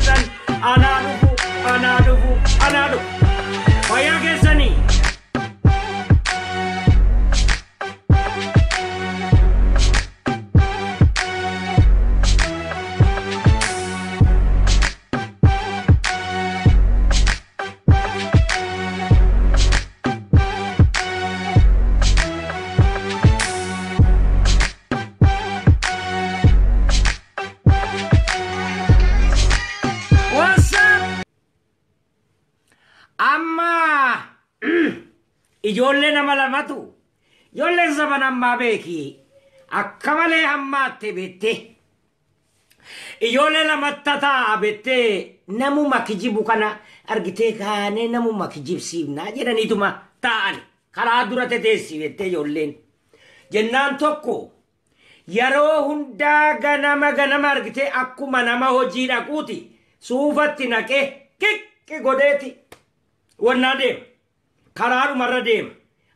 jirtan anaa dhufu, anaa dhufu, anaa dhufu. Fayyaa keessanii. What's up? Amma ijoollee nama lamatu, ijoolleen zaman ammaa beeki akka malee hammaatte beette, ijoollee lamatta taa'a beette, namuma kijibu kana argitee kaanee namuma kijibsiifnaa jedhaniituma taa'an karaa dura teteessi beette. Ijoolleen jennaan tokko yeroo hundaa ganama ganama argitee akkuma nama hojii dhaquuti suufatti naqee kiqqi godheeti wannaa deema, karaadhumarra deema,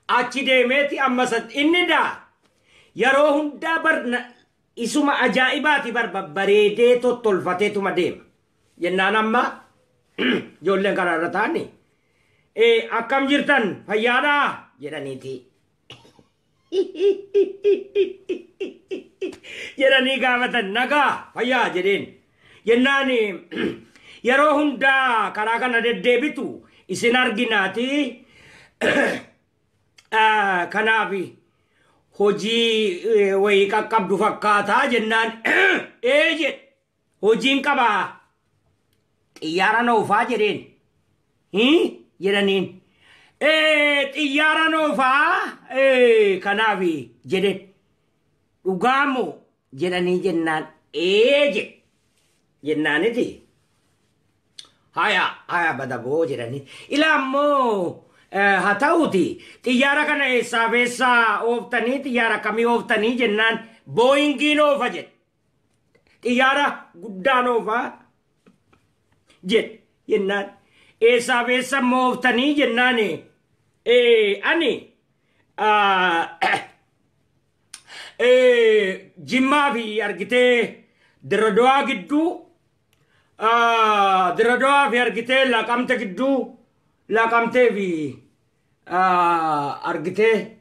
achi deemeeti amma inni daa yeroo hundaa bar isuma ajaa'ibaati bar babbareedee tottolfateetuma deema. Jennaan amma ijoolleen karaarra taa'ani, "Akkam jirtan, fayyaadhaa?" jedhaniiti jedhanii gaafatan. "Nagaa, fayyaa" jedheen. Jennaan, "Yeroo hundaa karaa kana deddeebitu isin arginaati, kanaaf hojii wayii qaqqabdu fakkaataa" jennaan, "Ee" jedhe, "hojiin qabaa, xiyyaara noofaa" jedheen. "Hii?" jedhaniin. "Xiyyaara noofaa kanaaf" jedheen. "Dhugaamoo?" jedhanii jennaan, "Ee" jedhe. Jennaaniti, "Haya haya, badaboo" jedhanii. "Ilaa ammoo haa ta'uuti, xiyyaara kana eessaa fi eessaa ooftanii, xiyyaara kamii ooftanii?" jennaan, "Booyingiin oofa" jedhe, "Xiyyaara guddaan oofaa" jedhe. Jennaan, "Eessaa fi eessa immoo ooftanii?" jennaan, "Ani Jimmaa fi argitee Dirredawaa gidduu, Dirredawaa fi argitee Laqamte gidduu, Laqamtee fi argitee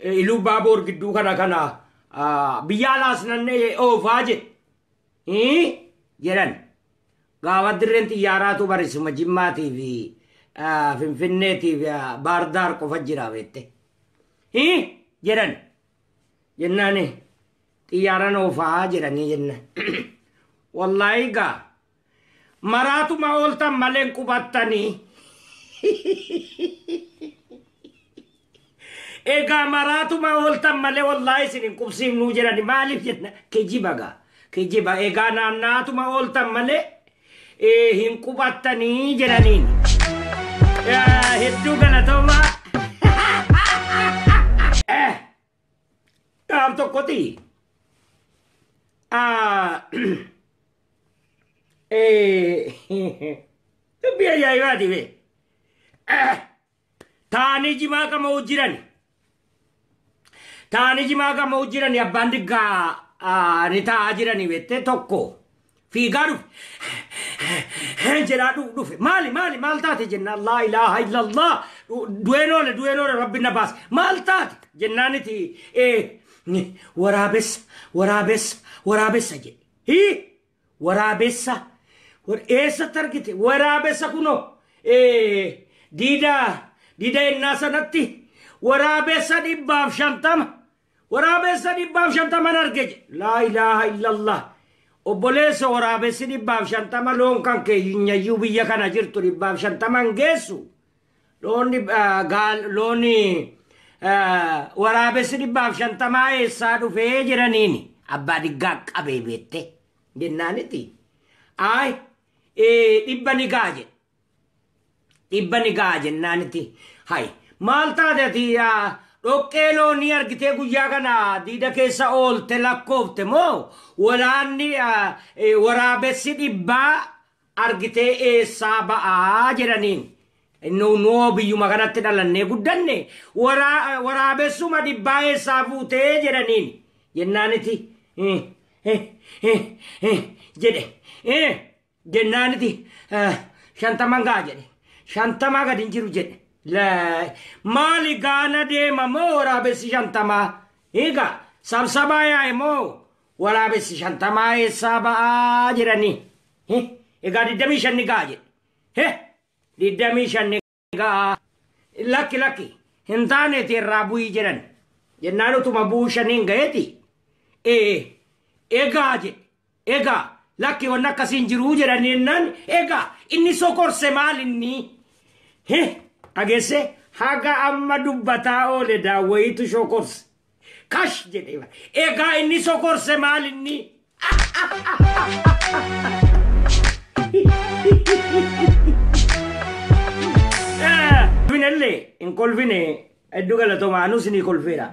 Iluu Baaboor gidduu kana kana biyya alaas nannee oofaa" jedhe. "Hii?" jedhan. Gaafa dirreen xiyyaaraatu barisuma Jimmaatii fi Finfinneetii fi Baardaar qofa jira beette. "Hii?" jedhan. Jennaan, "Xiyyaara oofaa" jedhanii jennaan. "Wallaahi gaa maraatuma ooltan malee hin qubattanii. Egaa maraatuma ooltan malee wallaahi isin hin qubsiifnuu" jedhani. Maaliif jenna, kijiba gaa, kijiba. "Egaa naannaatuma ooltan malee hin qubattanii" jedhaniin. Hedduu galatoomaa. Gaaf tokkoti dubbii ajaa'ibaati bee. Taanii jimaa qama'uu jiran. Taanii jimaa qama'uu jiran, abbaan diggaa ni taa'aa jiranii beektee, tokko fiigaa dhufe. Jedhaa dhufe. "Maali, maali, maal taate?" jennaan, "Laa ilaaha illallah, du'een oole, du'een oole, rabbi na baase." "Maal taate?" jennaaniti, "Waraabessa, waraabessa, waraabessa" jedhe. "Hii, waraabessa eessatti argite?" "Waraabessa kunoo diida diida ennaa sanatti waraabessa 150, waraabessa 150n arge" jedhe. "Laa ilaaha illallah, obboleessa, waraabessi 150 loon kan keenyayyuu biyya kana jirtu 150n geessu. Loonni loonni waraabessi 150 eessaa dhufee?" jedhaniini. Abbaa diggaa qabee beette jennaaniti, "Ay, 100 ni ga'a" jedhe. 100 ni ga'a jennaaniti, "Hay, maal taate ati? Dhoqqee loonii argitee guyyaa kana diida keessa oolte lakkoofte moo waraanni waraabessi 100 argitee eessaa ba'aa?" jedhaniin. "Nu biyyuma kanatti dhalannee guddanne, waraabessuma 100 eessaa fuutee?" jedhaniin. Jennaaniti jedhe. Jennaaniti 50 ga'a jedhe. 50 gadi hin jiru jedhe. Maali gaana deema moo waraabessi 50? Egaa sabsabaa yaa'e moo waraabessi 50 eessaa ba'aa jedhanii. Egaa 25 ni ga'a jedhe. 25 ni ga'a. Lakki lakki hin taaneeti irraa bu'ii jedhan. Jennaan utuma bu'uu shaniin ga'eeti. Egaa jedhe. Egaa lakki wanni akkasiin jiruu jedhanii jennaan egaa inni sokorse maal inni? Dhageesse haga amma dubbataa oole daawwayiitu sokorse. Kash jedhee egaa inni sokorse maal inni? Kolfinellee hin kolfine hedduu galatoomaa anus ni kolfeera.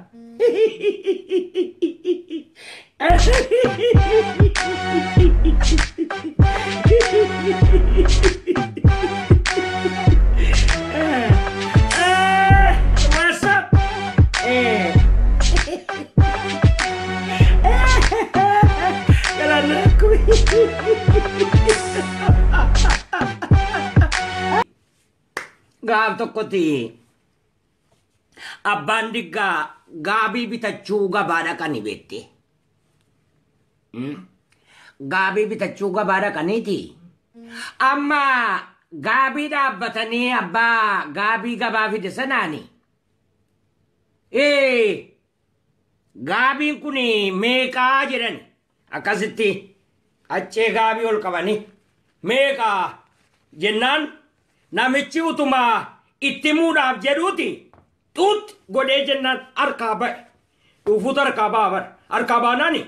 What's up? Gaaf tokkotti abbaan diggaa gaabii bitachuu gabaa dhaqanii beekte. Gaabii bitachuu gabaa dhaqaniiti. Amma gaabii dhaabbatanii abbaa gaabii gabaa fide sanaani. Gaabiin kun meeqaa jedhan akkasitti qaccee gaabii ol qabanii meeqaa jennaan namichi utuma itti himuudhaaf jedhuuti xuut godhee jennaan harkaa ba'e. Dhuufuutu harkaa ba'a bara. Harkaa baanaani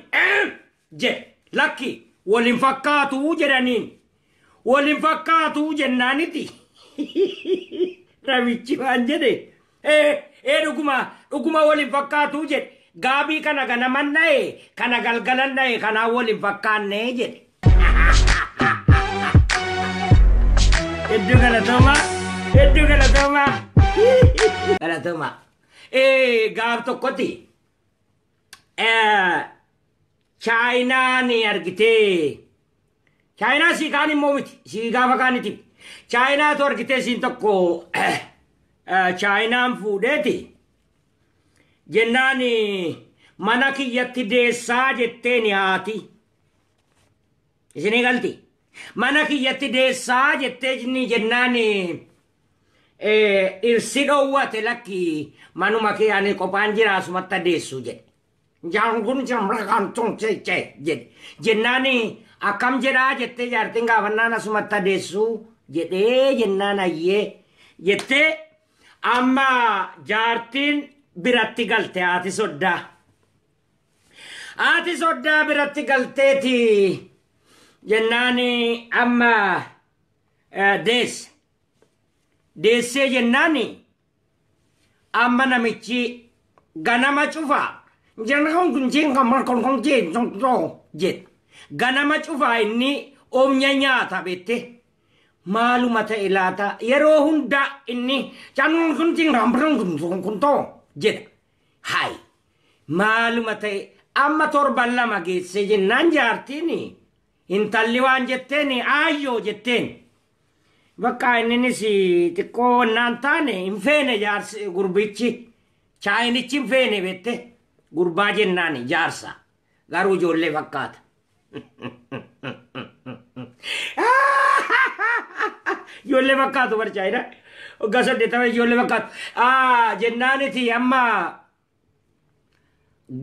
jedhe lakki waliin fakkaatuu jedhaniin. Waliin fakkaatuu jennaaniti. Namichi waan jedhe dhuguma dhuguma waliin fakkaatuu jedhe. Gaabii kana ganaman dha'e kana galgalan dha'e kanaan waliin fakkaanne jedhe. Hedduu galatoomaa. Hedduu galatoomaa. Galatoomaa. Gaaf tokkotti Chaayinaan argitee Chaayinaa sii kaan immoo miti sii gaafa kaaniti. Chaayinaatu argitee siin tokko Chaayinaan fuudheeti. Jennaan mana kiyyatti deessaa jetteen haati. Isinii galti. Mana kiyyatti deessaa jettee jennaan dhirsi dhoowwate lakki manuma kee ani qophaan jira asumatti deessu jedhe. Jaangun jamrakaan tun jedhe. Jennaan akkam jedhaa jettee jaartiin gaafannaan asumatti deessu jedhee jennaan ayyee jettee amma jaartiin biratti galte haati soddaa. Haati soddaa biratti galteeti jennaan amma deesse. Deessee jennaan amma namichi ganama cufaa. Jedhe. Ganama cufaa inni omnya nyaata beekte. Maaluma ta'e laata yeroo hunda inni jedha. Hayi maaluma ta'e amma torban lama geesse jennaan jaartiin intalli waan jetteen aayyoo jetteen. Bakka inninis xiqqoo wannaan taane hin feene jaarsi gurbichi chaayinichi hin feene beekte gurbaa jennaan jaarsa garuu ijoollee fakkaata. Ijoollee fakkaatu bar chaayina waggaa 80 ijoollee fakkaatu. Jennaaniti amma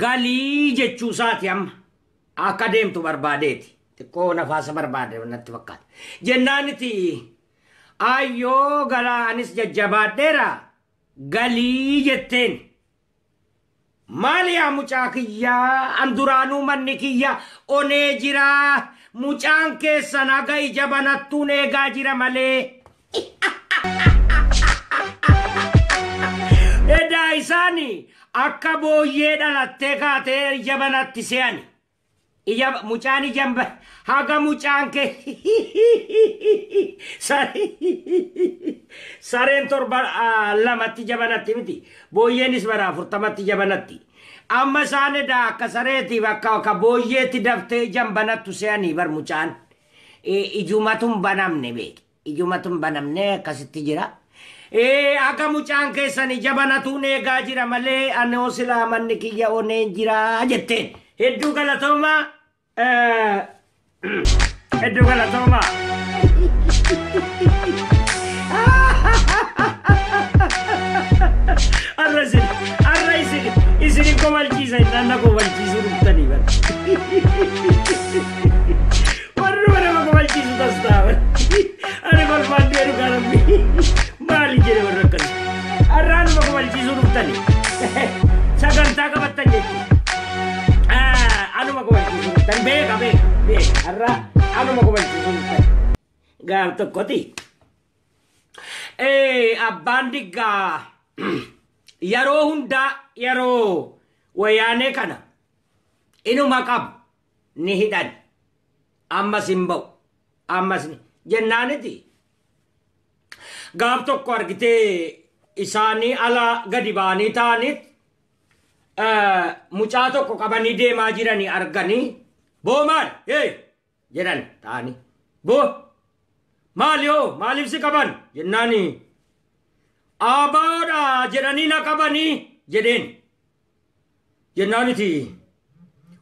galii jechuu isaati amma akka deemtu barbaadeeti. Xiqqoo nafaasa barbaade natti fakkaata. Jennaaniti ayyoo galaa anis jajjabaadheera galii jetteen. Maali yaa mucaa kiyyaa an duraanuu manni kiyya onee jiraa mucaan keessan haga ija banattuun eegaa jira malee. Edaa isaani akka booyyee dhalattee kaatee ija banatti se'ani. Ija mucaan ija haga mucaan kee sareen 7 2tti jabanatti miti booyyeenis bara 40tti jabanatti. Amma isaan edaa akka sareetiif akka booyyeetti daftee ijaan banattu se'anii bar mucaan. Ijumatu hin banamne beeki. Ijumatu hin banamne akkasitti jira. Akka mucaan keessan ija banatuun eegaa jira malee ani hoo silaa manni kiyya oneen jira jetteen. Hedduu galatoomaa. Hedduu galatoomaa. Har'a isin har'a isin isin komalchiisa innaan na komalchiisuu dhuftanii bara. Warri nama komalchiisu tas ta'a. Ani kolfaan du'e dhugaa rabbi. Maali jedhe warri akkasii. Har'aa nama komalchiisuu dhuftanii. Sagantaa qabattan jechuudha. Anuma komalchiisuu dhuftan beeka beeka beeka har'aa anuma komalchiisuu dhuftan. Gaaf tokkoti. Abbaan diggaa yeroo hundaa yeroo wayyaanee kana inuma qabu ni hidhan ammas hin ba'u ammas ni jennaaniti gaaf tokko argitee isaanii ala gadi ba'anii ta'aniit mucaa tokko qabanii deemaa jiranii arganii boo maal hee jedhan ta'anii boo maali hoo maaliif si qaban jennaani abaadha jedhanii na qabanii jedheen jennaaniti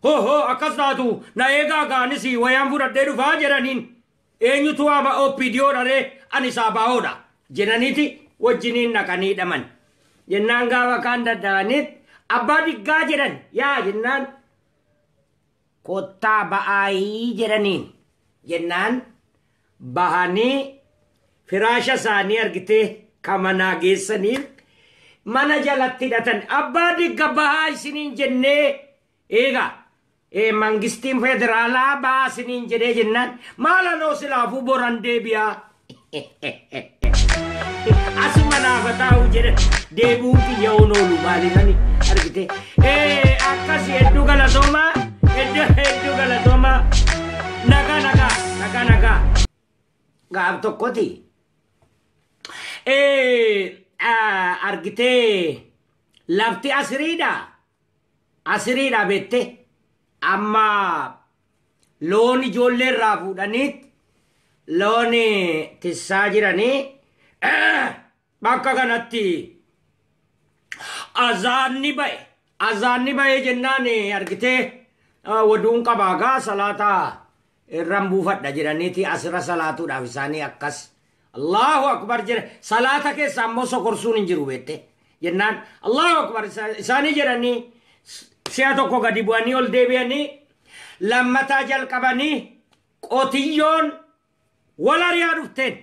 hoo hoo akkas taatu na eegaa gaanis wayaan fudhadhee dhufaa jedhaniin eenyutu ama OPDO dharee ani saabaa'oodha jedhaniiti wajjiniin naqanii hidhaman jennaan gaafa kaan dadhabaniit abbaa diggaa jedhan yaa jennaan kottaa ba'aayii jedhaniin jennaan bahanii firaasha isaanii argitee kamanaa geessaniif mana jalatti hidhatan abbaa digga bahaa isiniin jennee eegaa mangistiin federaalaa bahaa isiniin jedhee jennaan maalanoo silaafuu boran deebi'aa asuma naafa taa'u jedhan deebi'uun kiyya oolu maaliifani argite akkas hedduu galatoomaa hedduu hedduu galatoomaa nagaa nagaa nagaa nagaa gaaf tokkoti argitee lafti asiriidha asiriidha beette amma loon ijoollee irraa fuudhaniit loon tissaa jiranii bakka kanatti azaanni ba'e azaanni ba'e jennaan argitee waduun qabaagaa salaataa irran buufadha jedhaniiti asirra salaatuudhaaf isaanii akkas Allahu akbar jedhe salaata keessa ammoo sokorsuun hin jiru beette jennaan Allahu akbar isaanii jedhanii si'a tokko gadi bu'anii ol deebi'anii lammataa jalqabanii qotiyyoon wal ari'aa dhufteen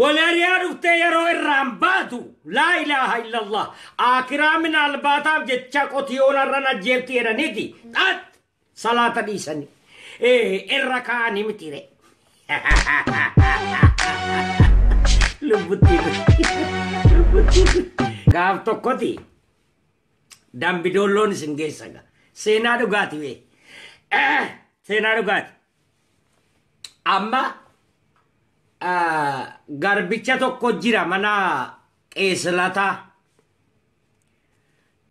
wal ari'aa dhuftee yeroo irraan baatu laa ilaaha illallah akiraa minaal baataaf jecha qotiyyoon har'an ajjeefti jedhaniiti xaat salaata dhiisanii irra kaa'anii mitire. Lubbutti lubbutti gaaf tokkoti dambidoolloon isin geessa ga seenaa dhugaati bee seenaa dhugaati amma garbicha tokko jira mana qeeslataa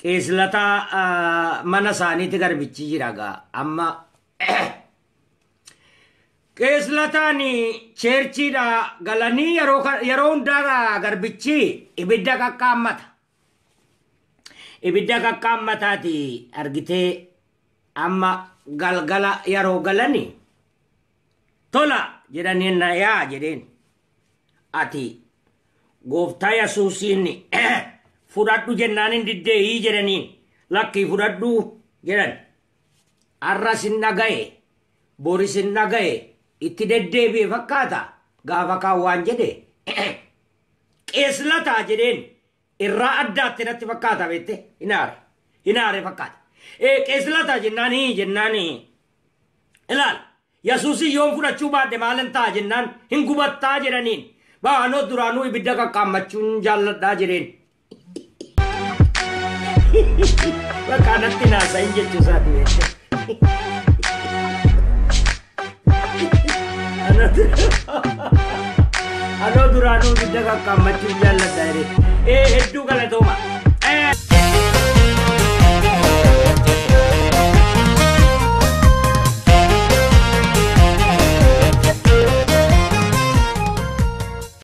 qeeslataa mana isaaniiti garbichi jira gaa amma qeeslataan cheerchiidha galanii yeroo hundaa garbichi ibidda qaqqaammata. Ibidda qaqqaammataati argitee amma galgala yeroo galani tola jedhanii na yaa jedheen ati gooftaa Yesuusiin fudhadhu jennaan hin diddeeyii jedhaniin lakkii fudhadhu jedhan har'as hin dhaga'e boris hin dhaga'e itti deddeebi'e fakkaata gaafa kaan waan jedhe qeeslataa jedheen irraa addaatti natti fakkaata beette hinaare hinaare fakkaata qeeslataa jennaanii jennaanii ilaal Yesuusin yoon fudhachuu baadhe maalin ta'a jennaan hin gubattaa jedhaniin baanoo duraanuu ibidda qaqqaammachuun jaalladhaa jedheen. Bakka natti naasa'in jechuu isaati beekte. Anoo duraanuu ibidda qaqqaammachuun jaalladhaa jedheen. Hedduu galatooma.